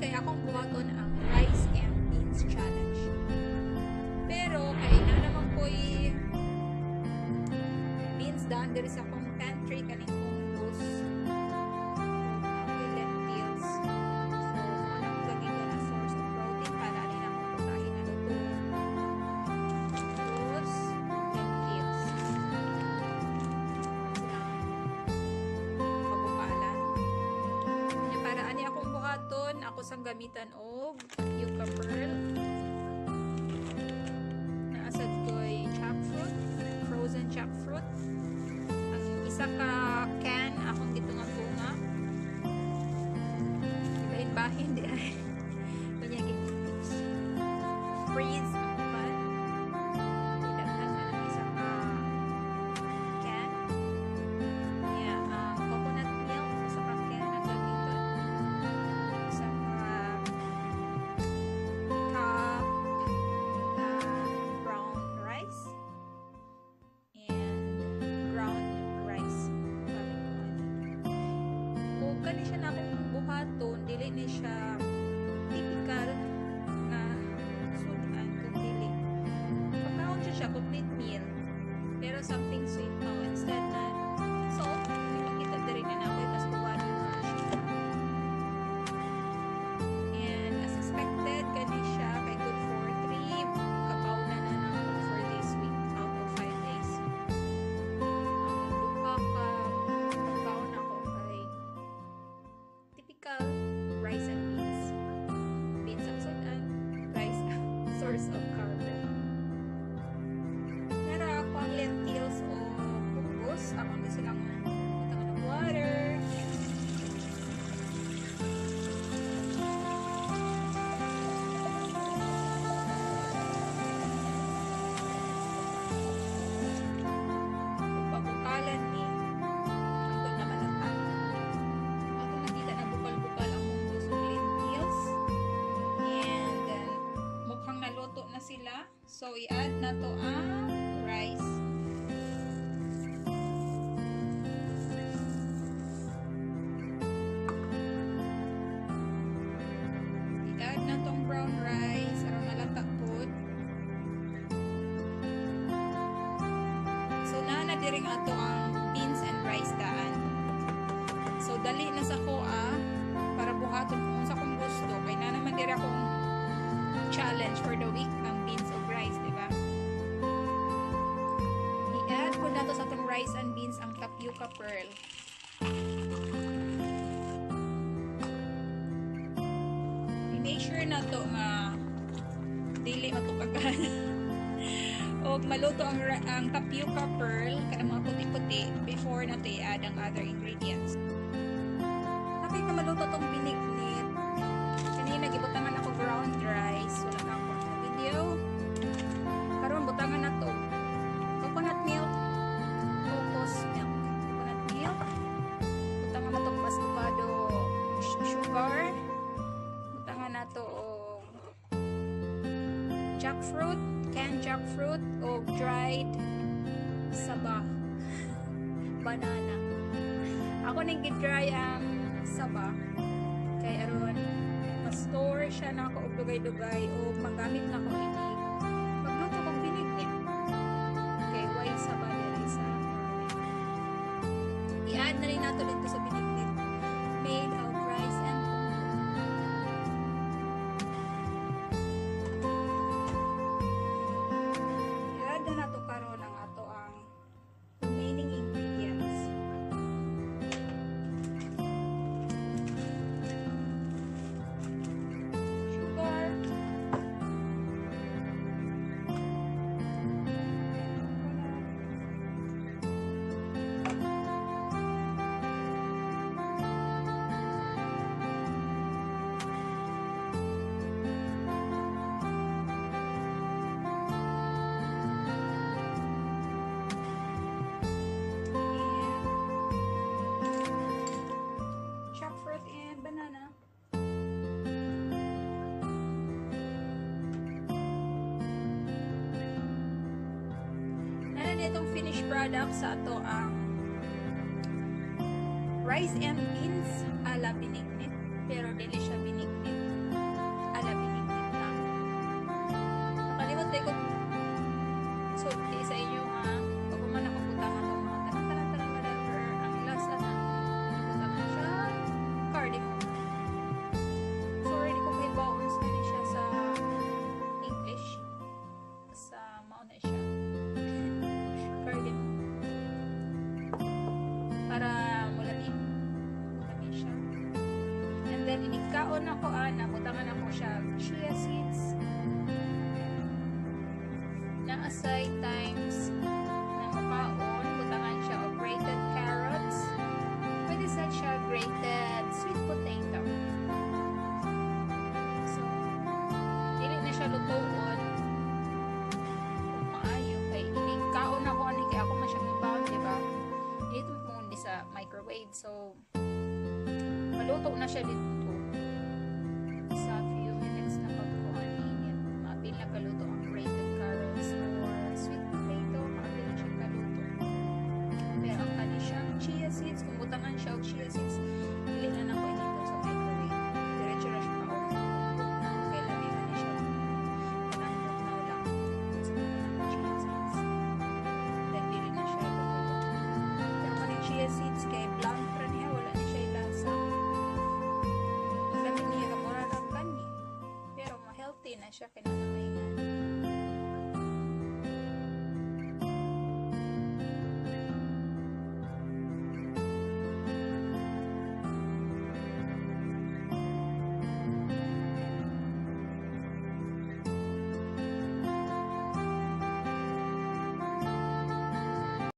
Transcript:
Kay akong buhaton ang rice and beans challenge. Pero kay na naman ko'y beans daan diri sa akong pantry, kaning munggos. Ako'y lentils. So, mao na akong gamiton as source of protein para ani na akong putahe na luto. Tapos, lentils. Silang kabukalan. Nya para ani akong buhaton, ako sang gamitan og tapioca pearl. Naasad ko'y jackfruit, frozen jackfruit. Ang isa ka can akong gitunga-tunga. Ibahin-bahin di ay. Kanya freeze ang uban. Idaghan na ng isa ka can. Yeah, ang coconut milk, isa ka can ang gamiton. Isa ka cup na brown rice and ground rice. Gamit ko ani. Ug kani siya na akong buhaton, dili ni siya typical na sudan kung dili. Pagkaon siya siya complete meal. Pero something sweet pa instead na salt, may makita diri na ako'y muscovado na sugar. And as expected, kani siya kay good for 3 kapauna na nako for this week out of 5 days. Ang duha ka kaon nako kay typical rice and beans. Beans ang sudan, rice ang source of carbo. Nara ako ang lentils o munggos. Ako na silang butangan ng water. Ug pabukalan ni hangtod na malata. Ato nakita na bukal-bukal ang munggos ug lentils. And then mukhang naluto na sila. So i-add na to ang rice. I-add na tong brown rice aron malata pod. So naa na diri ato ang beans and rice daan. So dali na sa ko para buhaton kung unsa kong gusto kay naa naman diri akong challenge for the week ang beans ug rice, di ba? I-add ko na to sa atong rice and beans ang tapioca pearl. I-make sure na to nga dili matukagan. Og maluto ang tapioca pearl kanang mga puti-puti before na to i-add ang other ingredients. Hapit na maluto tong binignit. Kanina gibutangan ako ground rice, wala na ako na video. Karon butangan na to coconut milk, cocos milk, coconut milk. Butangan na to muscovado sugar. Butangan na to og jackfruit, canned jackfruit o dried saba, banana. Ako ning gi-dry ang saba kay aron ma-store siya na ako og dugay-dugay o magamit na ko ini magluto kog binignit. Kay way saba diri sa Norway. I-add na rin nato dito sa binignit made of rice and munggo. I-add na nato karon ang ato ang remaining ingredients. Sugar, jackfruit and banana. Nana nitong finished product sa ato ang rice and beans ala binignit, pero dili siya binignit. Lisod ko sulti sa inyo ha. Pag man ako butangan itong mga tanan tanan tanan whatever, ang last ana, butangan siya cardamom. Sorry, di ko kahibaw unsa ni siya sa English. Sa mao na siya. Cardamom. Para mulami. Mulami siya. And then, inigkaon ako, ana, butangan ako siya chia seeds. Naasay times na makaon, butangan siya og grated carrots. Pwede sa siya grated sweet potato. So, dili na siya lutuon kung maayo. Kay inig kaon ako ani kay ako man siyang ibaon, di ba? Dito mo di sa microwave. So, maluto na siya dito sa few minutes na pagkuhan init. Maapil na kaluto ang grated carrots or sweet potato. Maapil na siya kaluto. Pero ang kani siyang chia seeds, kung butangan siya og chia seeds, dili na nako dito sa microwave. Diretso na siya kaon. Kay lami man ni siya. Kanang bugnaw lang. Sa butangan chia seeds. Then dili na siya luto. Pero kaning chia seeds kay bland ra niya, wala ni siya lasa. Ang lami niya kamura ra kani. Pero ma-healthy na siya kay na